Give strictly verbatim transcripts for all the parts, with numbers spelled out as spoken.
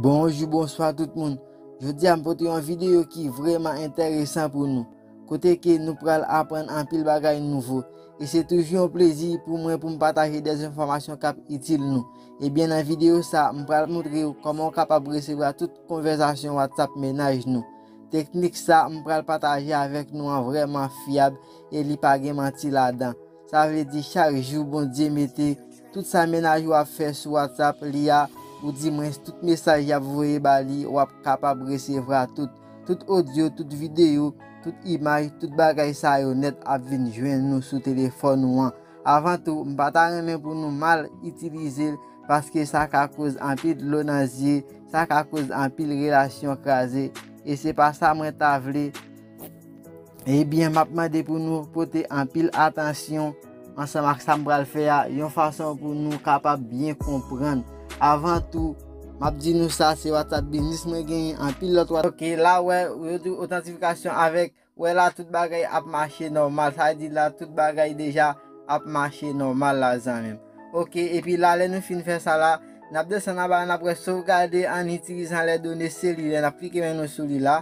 Bonjou, bonswa tout moun. Jodi a m pote yon videyo ki vrèman enteresan pou nou. Kote ke nou pral aprann anpil bagay nouvo. E se toujou yon plezi pou mwen pou m pataje de enfòmasyon k ap itil nou. Ebyen, nan videyo sa, m pral montre w kòman w kapab resevwa tout konvèsasyon WhatsApp mennaj nou. Teknik sa, m pral pataje avèk nou an vrèman fyab e li pa gen manti ladan. Sa vle di chak jou Bondye mete tout sa mennaj ou ap fè sou WhatsApp li a, ou di mwens tout mesaj y ap voye ba li, w ap kapab resevwa tout. Tout odyo, tout videyo, tout imaj, tout bagay sa yo nèt ap vin jwenn nou sou telefòn ou an. Avan tou, m pa ta renmen pou nou mal itilize l, paske sa ka koz anpil dlo nan zye, sa ka koz anpil relasyon kraze, e se pa sa mwen ta vle. Ebyen, m ap mande pou nou pote anpil atansyon ansanm ak sa m pral fè a, yon fason pou nou kapab byen konprann. Avan tou, m ap di nou sa, se WhatsApp Business mwen genyen, anpil lòt WhatsApp. Ok, la wè, yo di otantifikasyon avèk, wè la tout bagay ap mache nòmal. Sa vle di la tout bagay deja ap mache nòmal la, zanmi m. Ok, epi la, lè nou fin fè sa la, n ap desann anba, n ap wè sovgade an itilizan lè done selilè, n ap klike men nou sou li la.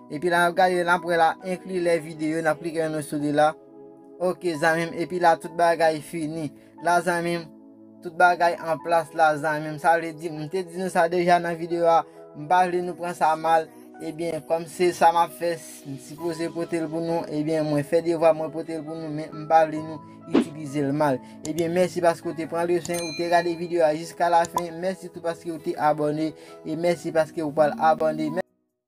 Epi la, n ap gade, n ap wè la, enkli lè videyo, n ap klike men nou sou li la. Ok, zanmi m, epi la, tout bagay fini. La, zanmi m, tout bagay an plas la, zanmi m. Sa vle di, m te di nou sa deja nan videyo a, m pa vle nou pran sa mal. Ebyen, kòm se sa m ap fè, m sipoze pote l pou nou, ebyen, mwen fè devwa mwen pote l pou nou, men m pa vle nou itilize l mal. Ebyen, mèsi paske w te pran le swen, ou te gade videyo a jiska la fen. Mèsi tou paske w te abòne, e mèsi paske w pral abòne.